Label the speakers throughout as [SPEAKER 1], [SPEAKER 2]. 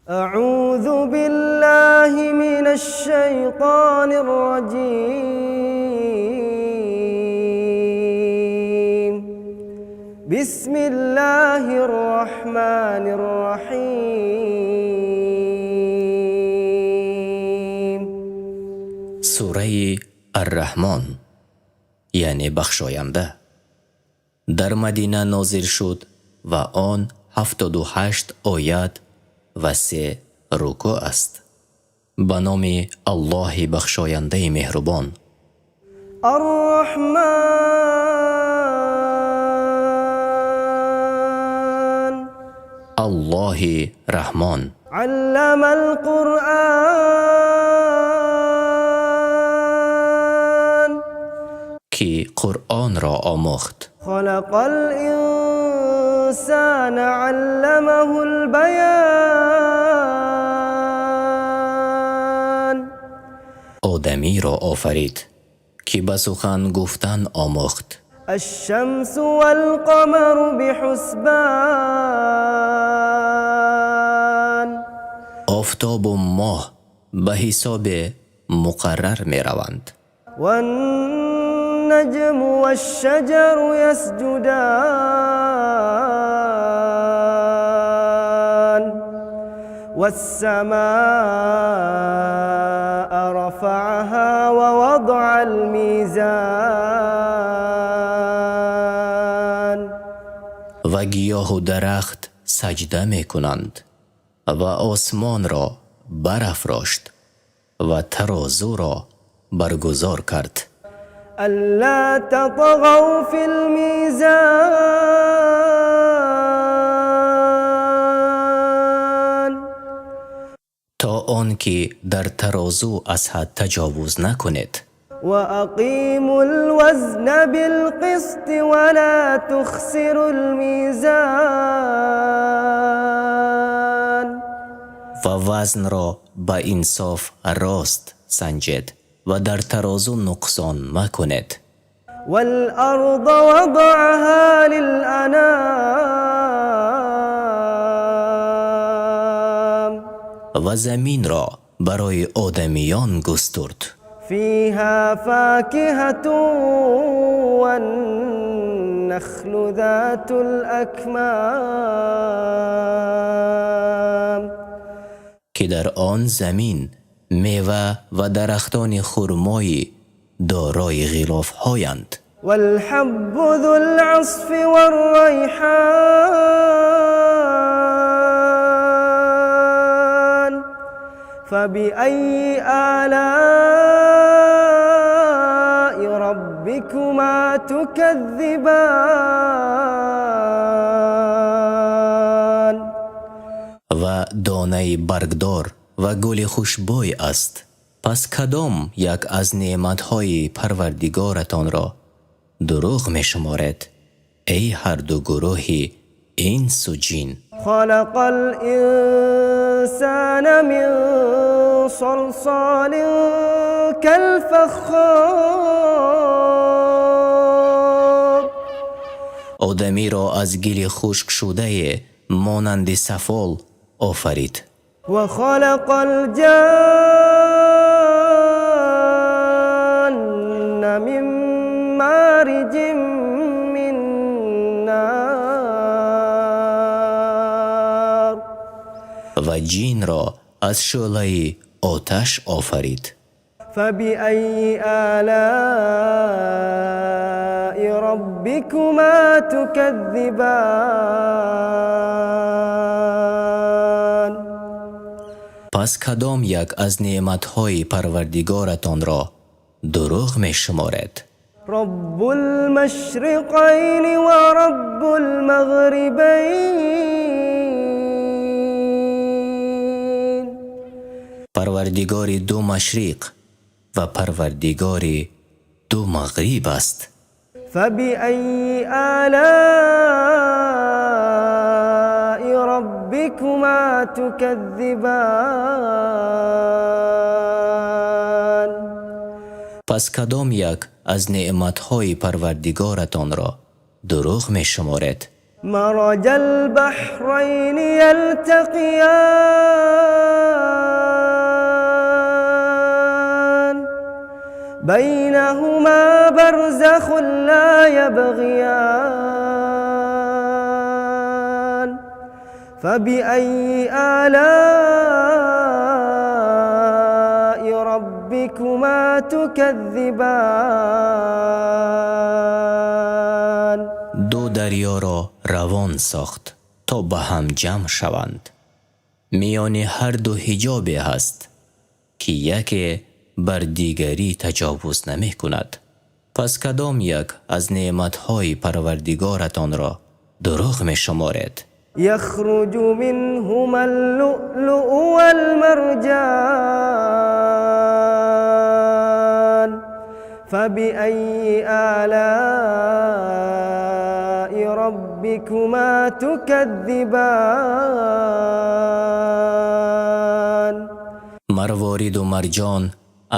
[SPEAKER 1] أعوذ بالله من الشيطان الرجيم. بسم الله الرحمن الرحيم.
[SPEAKER 2] Сураи Ар-Раҳмон, яъне бахшоянда, дар Мадина нозил шуд ва он 78 оят ва се рукӯъ аст. Ба номи Аллоҳи бахшояндаи меҳрубон.
[SPEAKER 1] الرحمن.
[SPEAKER 2] Аллоҳи Раҳмон.
[SPEAKER 1] علم القرآن.
[SPEAKER 2] Ки Қуръонро омӯхт.
[SPEAKER 1] خلق الإنسان، علمه البيان.
[SPEAKER 2] Одамиро офарид, ки ба сухан гуфтан омӯхт.
[SPEAKER 1] الشمس والقمر بحسبان.
[SPEAKER 2] Офтобу моҳ ба ҳисоби муқаррар мераванд.
[SPEAKER 1] والنجم والشجر يسجدان. والسماء رفعها ووضع الميزان.
[SPEAKER 2] Ва гиёҳу дарахт саҷда мекунанд, ва осмонро барафрошт ва тарозуро баргузор кард.
[SPEAKER 1] ألا تطغوا في الميزان.
[SPEAKER 2] То он ки дар тарозу аз ҳад таҷовуз накунед.
[SPEAKER 1] وأقيموا الوزن بالقسط ولا تخسروا الميزان.
[SPEAKER 2] Ва вазнро ба инсоф рост санҷед ва дар тарозу нуқсон макунед.
[SPEAKER 1] والأرض وضعها للأنام.
[SPEAKER 2] Ва заминро барои одамиён густурд.
[SPEAKER 1] فيها فاكهة والنخل ذات الأكمام.
[SPEAKER 2] Ки дар он замин мева ва дарахтони хурмои дорои ғилофҳоянд.
[SPEAKER 1] والحب ذو العصف والريحان. فبأي آلاء ربكما تكذبان؟
[SPEAKER 2] Ва донаи баргдор ва гули хушбӯй аст. Пас кадом як аз неъматҳои Парвардигоратонро дурӯғ мешуморед, эй ҳарду гурӯҳи инсу ҷин?
[SPEAKER 1] خلق الإنسان من صلصال كالفخار.
[SPEAKER 2] Одамиро аз гили хушкшудае монанди сафол офарид.
[SPEAKER 1] وخلق الجان من مارج من نار.
[SPEAKER 2] Ва ҷинро аз шӯълаи оташ офарид.
[SPEAKER 1] فبأي آلاء ربكما تكذبان؟
[SPEAKER 2] Пас кадом як аз неъматҳои Парвардигоратонро дурӯғ мешуморед?
[SPEAKER 1] رب المشرقين ورب المغربين.
[SPEAKER 2] Парвардигори ду машриқ ва Парвардигори ду мағриб аст.
[SPEAKER 1] فبأي آلاء ربكما تكذبان؟
[SPEAKER 2] Пас кадом як аз неъматҳои Парвардигоратонро дурӯғ мешуморед?
[SPEAKER 1] مرج البحرين يلتقيان بينهما برزخ لا يبغيان فبأي آلاء ربكما تكذبان.
[SPEAKER 2] Ду дарёро равон сохт, то ба ҳам ҷамъ шаванд. Миёни ҳар ду ҳиҷобе ҳаст, ки яке бар дигарӣ таҷовуз намекунад. Пас кадом як аз неъматҳои Парвардигоратонро дурӯғ мешуморед?
[SPEAKER 1] يخرج منهما اللؤلؤ والمرجان فبأي آلاء ربكما تكذبان.
[SPEAKER 2] Марвориду марҷон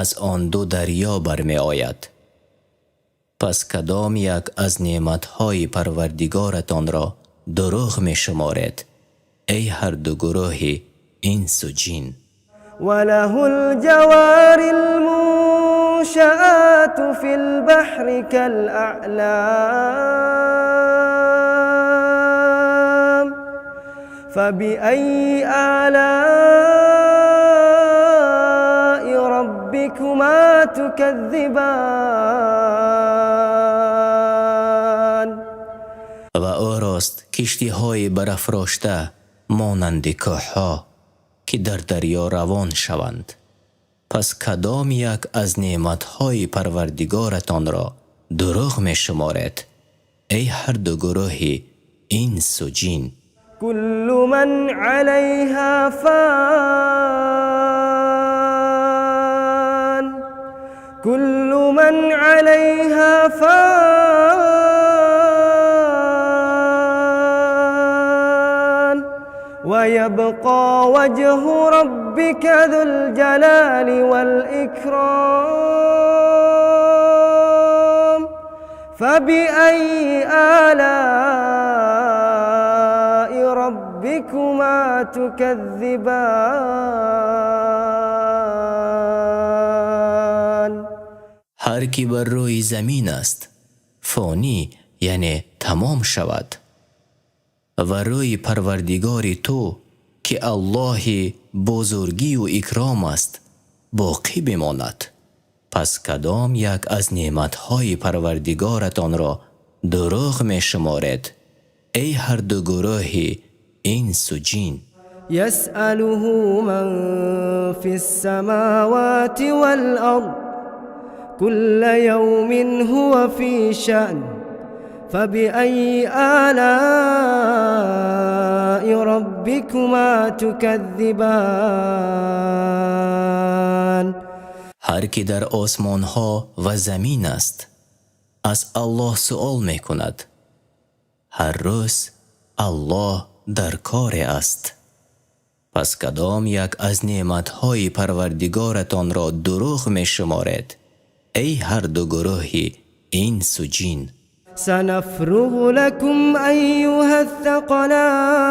[SPEAKER 2] аз он ду дарё бармеояд. Пас кадом як аз неъматҳои Парвардигоратонро дурӯғ мешуморед, эй ҳарду гурӯҳи инсу ҷин?
[SPEAKER 1] وله الجوار المنشآت في البحر كالأعلام فبأي آلاء ربكما تكذبان.
[SPEAKER 2] Ва ӯрост киштиҳои барафрошта монанди кӯҳҳо, ки дар дарё равон шаванд. Пас кадом як аз неъматҳои Парвардигоратонро дурӯғ мешуморед, эй ҳарду гурӯҳи инсу ҷин?
[SPEAKER 1] كل من عليها فان كل من عليها فان ويبقى وجه ربك ذو الجلال والإكرام فبأي آلاء ربكما تكذبان.
[SPEAKER 2] Ҳар кӣ бар рӯи замин аст, фонӣ, яъне тамом шавад, ва рӯи Парвардигори ту, ки Аллоҳи бузургию икром аст, боқӣ бимонад. Пас кадом як аз неъматҳои Парвардигоратонро дурӯғ мешуморед, эй ҳарду гурӯҳи инсу ҷин?
[SPEAKER 1] يسأله من في السماوات والأرض كل يوم هو في شأن فبأي آلاء ربكما تكذبان.
[SPEAKER 2] Ҳар кӣ дар осмонҳо ва замин аст, аз Аллоҳ суол мекунад. Ҳар рӯз Аллоҳ дар коре аст. Пас кадом як аз неъматҳои Парвардигоратонро дурӯғ мешуморед, эй ҳарду гурӯҳи инсу ҷин?
[SPEAKER 1] سنفرغ لكم أيها الثقلان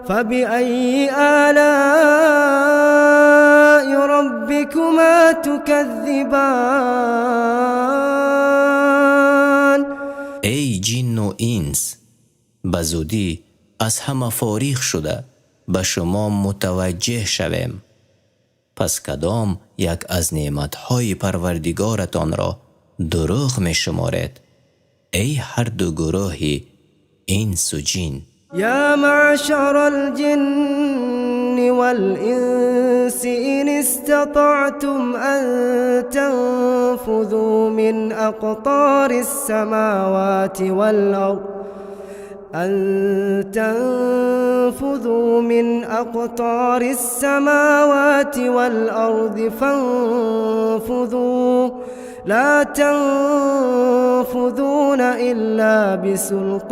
[SPEAKER 1] فبأي آلاء ربكما تكذبان.
[SPEAKER 2] Эй ҷинну инс, ба зудӣ аз ҳама фориғ шуда ба шумо мутаваҷҷеҳ шавем. Пас кадом як аз неъматҳои Парвардигоратонро дурӯғ мешуморед, эй ҳарду гурӯҳи инсу ҷин?
[SPEAKER 1] يا معشر الجن والإنس إن استطعتم أن تنفذوا من أقطار السماوات والأرض أن تنفذوا من أقطار السماوات والأرض فانفذوا لا تنفذون إلا بسلطان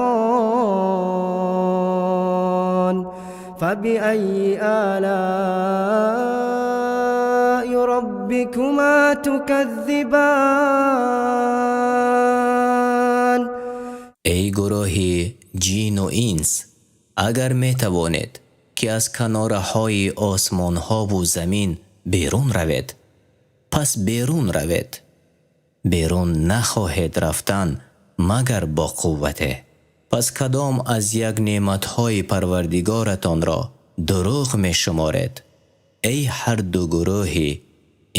[SPEAKER 1] فبأي آلاء ربكما تكذبان.
[SPEAKER 2] гурӯҳи ҷину инс, агар метавонед, ки аз канораҳои осмонҳову замин берун равед, пас берун равед. Берун нахоҳед рафтан, магар бо қуввате. Пас кадом аз як неъматҳои Парвардигоратонро дурӯғ мешуморед, эй ҳар ду гурӯҳи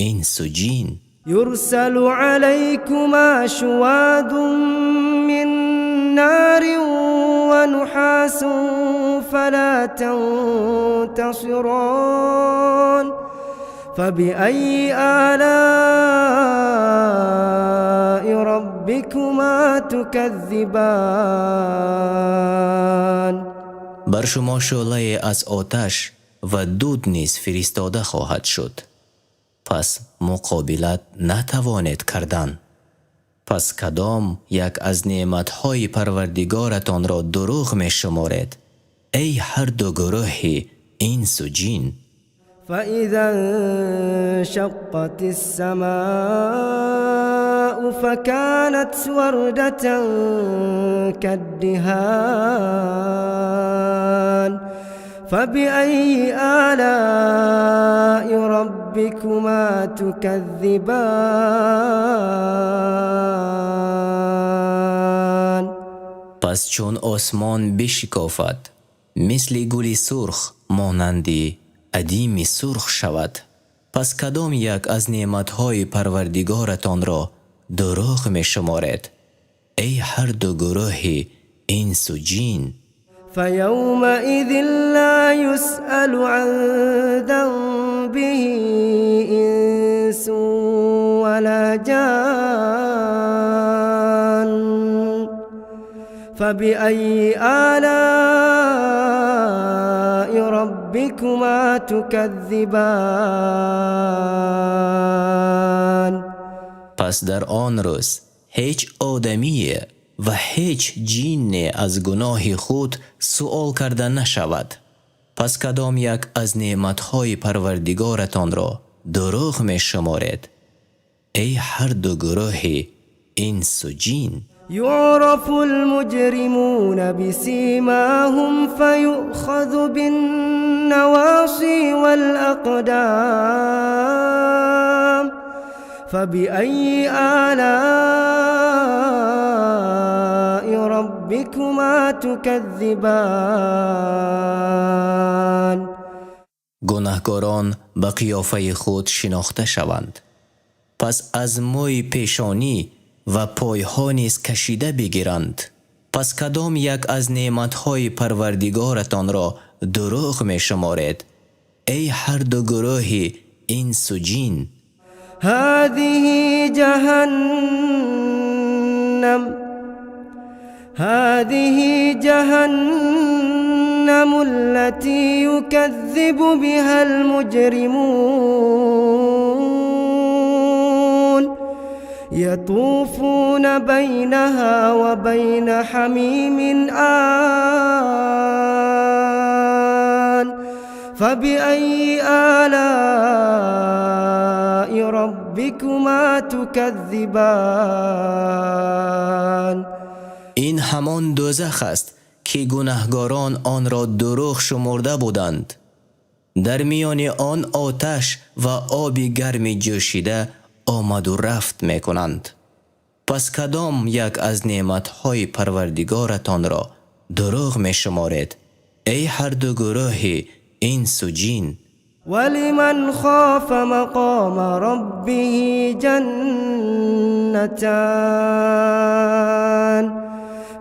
[SPEAKER 2] инсу ҷин?
[SPEAKER 1] يرسل عليكما شواظ من نار ونحاس فلا تنتصران فبأي آلاء ربكما تكذبان؟
[SPEAKER 2] Бар шумо шӯълае аз оташ ва дуд низ фиристода хоҳад шуд, пас муқобилат натавонед кардан. Пас кадом як аз неъматҳои Парвардигоратонро дурӯғ мешуморед, эй ҳар ду гурӯҳи инсу ҷин?
[SPEAKER 1] فإذا انشقت السماء فكانت وردة كالدهان فبأي آلاء ربكما تكذبان؟
[SPEAKER 2] Пас чун осмон бишикофад, мисли гули сурх монанди адими сурх шавад, пас кадом як аз неъматҳои Парвардигоратонро дурӯғ мешуморед, эй ҳар ду гурӯҳи инсу ҷин?
[SPEAKER 1] فيومئذ لا يسأل عن ذنبه إنس ولا جان فبأي آلاء ربكما تكذبان؟
[SPEAKER 2] Пас дар он рӯз ҳеҷ одамие ва ҳеҷ ҷинне аз гуноҳи худ суол карда нашавад. Пас кадом як аз неъматҳои Парвардигоратонро дурӯғ мешуморед, эй ҳар ду гурӯҳи инсу ҷин?
[SPEAKER 1] يعرف المجرمون بسيماهم فيؤخذ بالنواصي والأقدام فبأي آلاء ربكما تكذبان؟
[SPEAKER 2] Гунаҳкорон ба қиёфаи худ шинохта шаванд, пас аз мӯи пешонӣ ва пойҳо низ кашида бигиранд. Пас кадом як аз неъматҳои Парвардигоратонро дурӯғ мешуморед, эй ҳар ду гурӯҳи инсу ҷин?
[SPEAKER 1] هذه جهنم هذه جهنم التي يكذب بها المجرمون يطوفون بينها وبين حميم آن فبأي آلاء ربكما تكذبان؟
[SPEAKER 2] Ин ҳамон дӯзах аст, ки гунаҳгорон онро дурӯғ шумурда буданд. Дар миёни он оташ ва оби гарми ҷӯшида омаду рафт мекунанд. Пас кадом як аз неъматҳои Парвардигоратонро дурӯғ мешуморед, эй ҳар ду гурӯҳи инсу ҷин?
[SPEAKER 1] ولمن خاف مقام ربه جنتان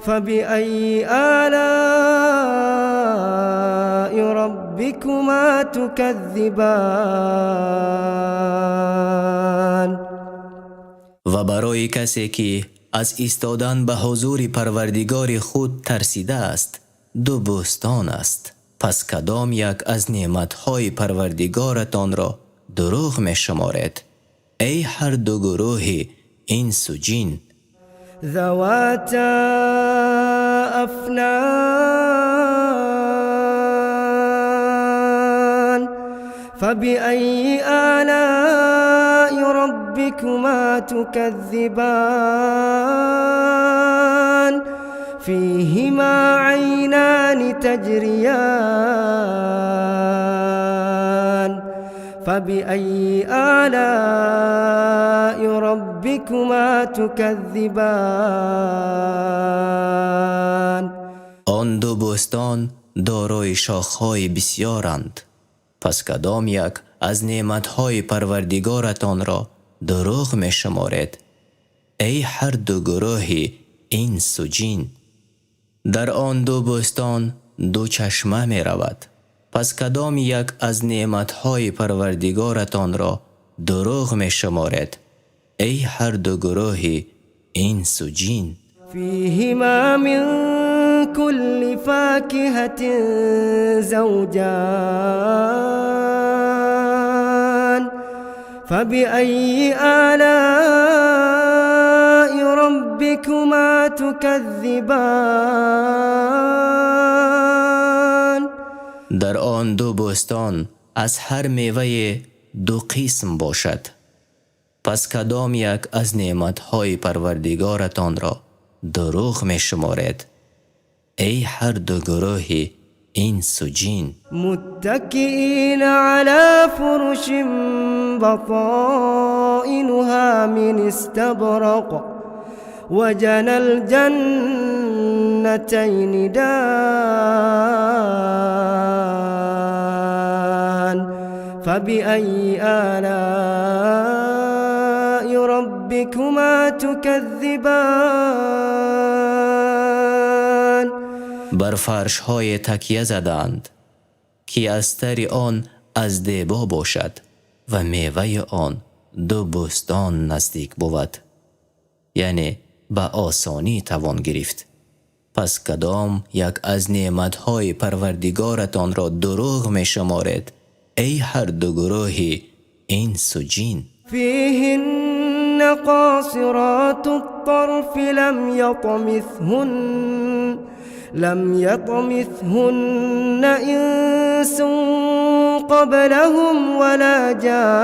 [SPEAKER 1] فبأي آلاء ربكما تكذبان؟
[SPEAKER 2] Ва барои касе, ки аз истодан ба ҳузури Парвардигори худ тарсидааст, ду бӯстон аст. Пас кадом як аз неъматҳои Парвардигоратонро дурӯғ мешуморед, эй ҳар ду гурӯҳи инсу ҷин?
[SPEAKER 1] ذواتا أفنان فبأي آلاء ربكما تكذبان؟ فيهما عينان تجريان فبأي آلاء ربكما تكذبان.
[SPEAKER 2] Он ду бӯстон дорои шохҳои бисёранд. Пас кадом як аз неъматҳои Парвардигоратонро дурӯғ мешуморед, эй ҳар ду гурӯҳи инсу ҷин? Дар он ду бӯстон ду чашма меравад. Пас кадом як аз неъматҳои Парвардигоратонро дурӯғ мешуморед, эй ҳар ду гурӯҳи инсу ҷин?
[SPEAKER 1] فيهما من كل فاكهة زوجان فبأي آلاء ربكما تكذبان.
[SPEAKER 2] Дар он ду бӯстон аз ҳар мевае ду қисм бошад. Пас кадом як аз неъматҳои Парвардигоратонро дурӯғ мешуморед, эй ҳар ду гурӯҳи инсу ҷин?
[SPEAKER 1] متكئين على فرش بطائنها من استبرق وجنى الجنتين دان فبأي آلاء ربكما تكذبان.
[SPEAKER 2] Бар фаршҳое такя задаанд, ки астари он аз дебо бошад ва меваи он ду бӯстон наздик бувад, яъне ба осонӣ тавон гирифт. Пас кадом як аз неъматҳои Парвардигоратонро дурӯғ мешуморед, эй ҳар ду гурӯҳи инсу ҷин?
[SPEAKER 1] فيهن قاصرات الطرف لم يطمثهن إنس قبلهم ولا جان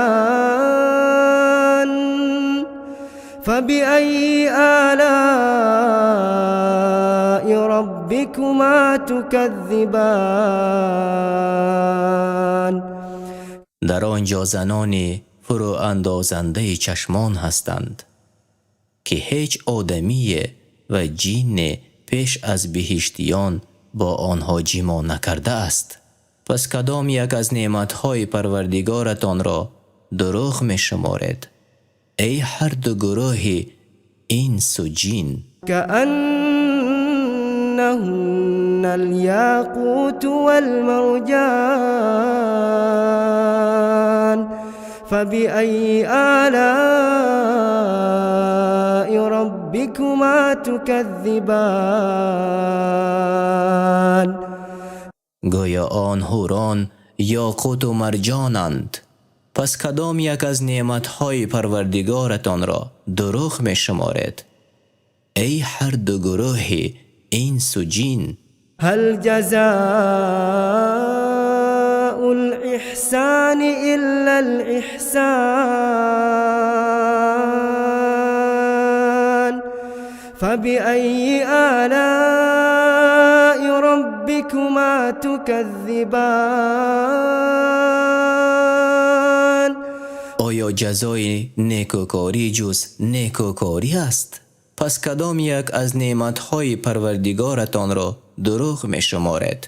[SPEAKER 1] فبأي آلاء ربكما تكذبان.
[SPEAKER 2] Дар он ҷо занони фурӯандозандаи чашмон ҳастанд, ки ҳеҷ одамие ва ҷинне пеш аз биҳиштиён бо онҳо ҷимоъ накардааст. Пас кадом як аз неъматҳои Парвардигоратонро дурӯғ мешуморед, эй ҳар ду гурӯҳи инсу ҷин?
[SPEAKER 1] كأنهن الياقوت والمرجان فبأي آلاء ربكما تكذبان.
[SPEAKER 2] Гӯё он ҳурон ёқуту марҷонанд. Пас кадом як аз неъматҳои Парвардигоратонро дурӯғ мешуморед, эй ҳар ду гурӯҳи инсу ҷин?
[SPEAKER 1] هل جزاء الإحسان إلا الإحسان فبأي آلاء ربكما تكذبان.
[SPEAKER 2] Оё ҷазои некӯкорӣ ҷуз некӯкорӣ аст? Пас кадом як аз неъматҳои Парвардигоратонро дурӯғ мешуморед,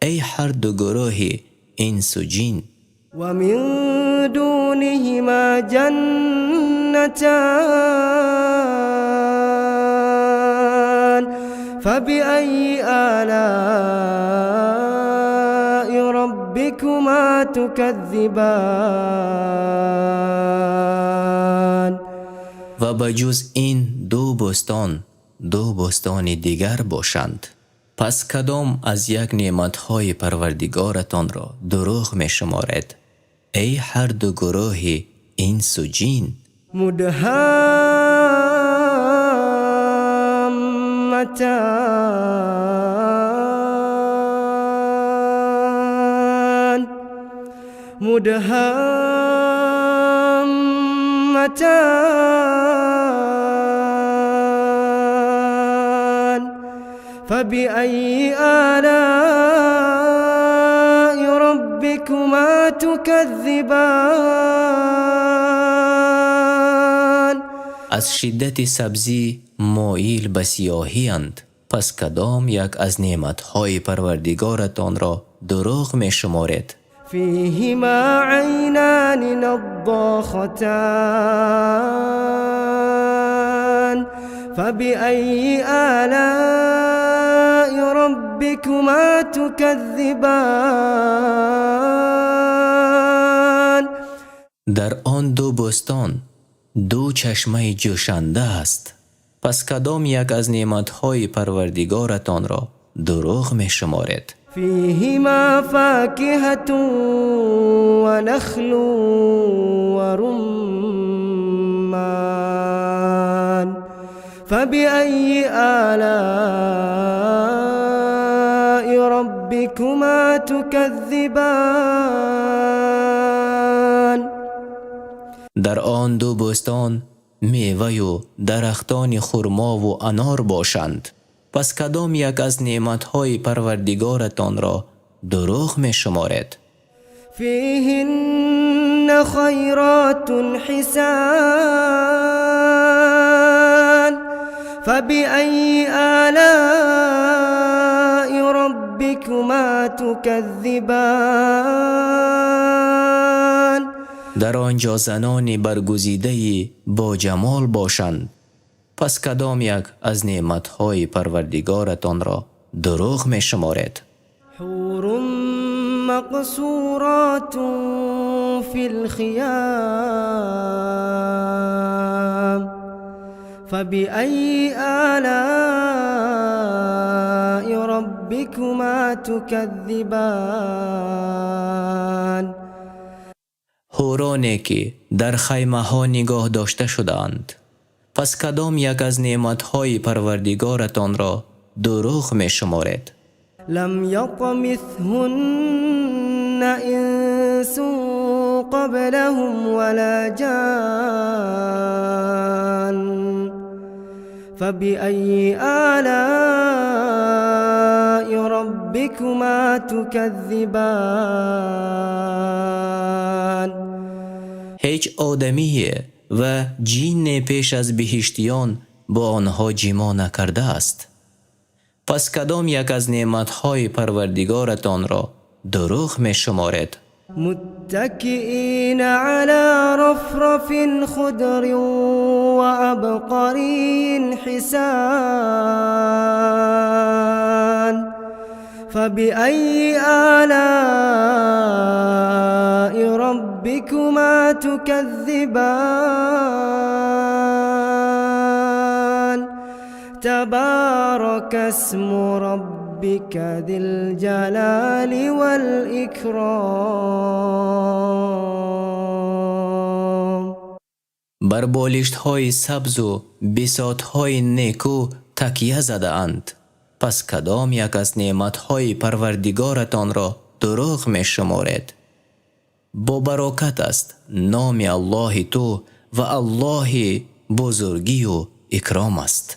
[SPEAKER 2] эй ҳар ду гурӯҳи инсу ҷин?
[SPEAKER 1] ومن دونهما جنتان فبأي آلاء ربكما تكذبان.
[SPEAKER 2] Ва ба ҷуз ин ду бӯстон ду бӯстони дигар бошанд. Пас кадом аз як неъматҳои Парвардигоратонро дурӯғ мешуморед, эй ҳар ду гурӯҳи инсу ҷин?
[SPEAKER 1] مدهامتان مدهامتان. فبأي آلاء ربكما تكذبان؟
[SPEAKER 2] Аз шиддати сабзӣ моил ба сиёҳиянд. Пас кадом як аз неъматҳои Парвардигоратонро дурӯғ мешуморед?
[SPEAKER 1] فيهما عينان نضاختان، فبأي آلاء ربكما تكذبان؟
[SPEAKER 2] Дар он ду бӯстон ду чашмаи ҷӯшанда аст. Пас кадом як аз неъматҳои Парвардигоратонро дурӯғ мешуморед?
[SPEAKER 1] فيهما فاكهة ونخل ورمان، فبأي آلاء ربكما تكذبان؟
[SPEAKER 2] Дар он ду бӯстон меваю дарахтони хурмову анор бошанд. Пас кадом як аз неъматҳои Парвардигоратонро дурӯғ мешуморед?
[SPEAKER 1] فيهن خيرات حسان، فبأي آلاء ربكما تكذبان؟
[SPEAKER 2] Дар он ҷо занони баргузидаи боҷамол бошанд. Пас кадом як аз неъматҳои Парвардигоратонро дурӯғ мешуморед?
[SPEAKER 1] حور مقصورات في الخيام، فبأي آلاء ربكما تكذبان؟
[SPEAKER 2] Ҳуроне ки дар хаймаҳо нигоҳ дошта шудаанд. Пас кадом як аз неъматҳои Парвардигоратонро дурӯғ мешуморед?
[SPEAKER 1] لم يطمثهن إنس قبلهم ولا جان، فبأي آلاء ربكما تكذبان؟
[SPEAKER 2] Ҳеҷ одамие ва ҷинне пеш аз биҳиштиён бо онҳо ҷимоъ накардааст. Пас кадом як аз неъматҳои Парвардигоратонро дурӯғ мешуморед?
[SPEAKER 1] متكئين على رفرف خضر وعبقري حسان، فبأي آلاء ربكما تكذبان؟ تبارك اسم ربك ذي الجلال والإكرام.
[SPEAKER 2] Бар болиштҳои сабзу бисотҳои некӯ такя задаанд. Пас кадом як аз неъматҳои Парвардигоратонро дурӯғ мешуморед? Бобарокат аст номи Аллоҳи ту ва Аллоҳи бузургию икром аст.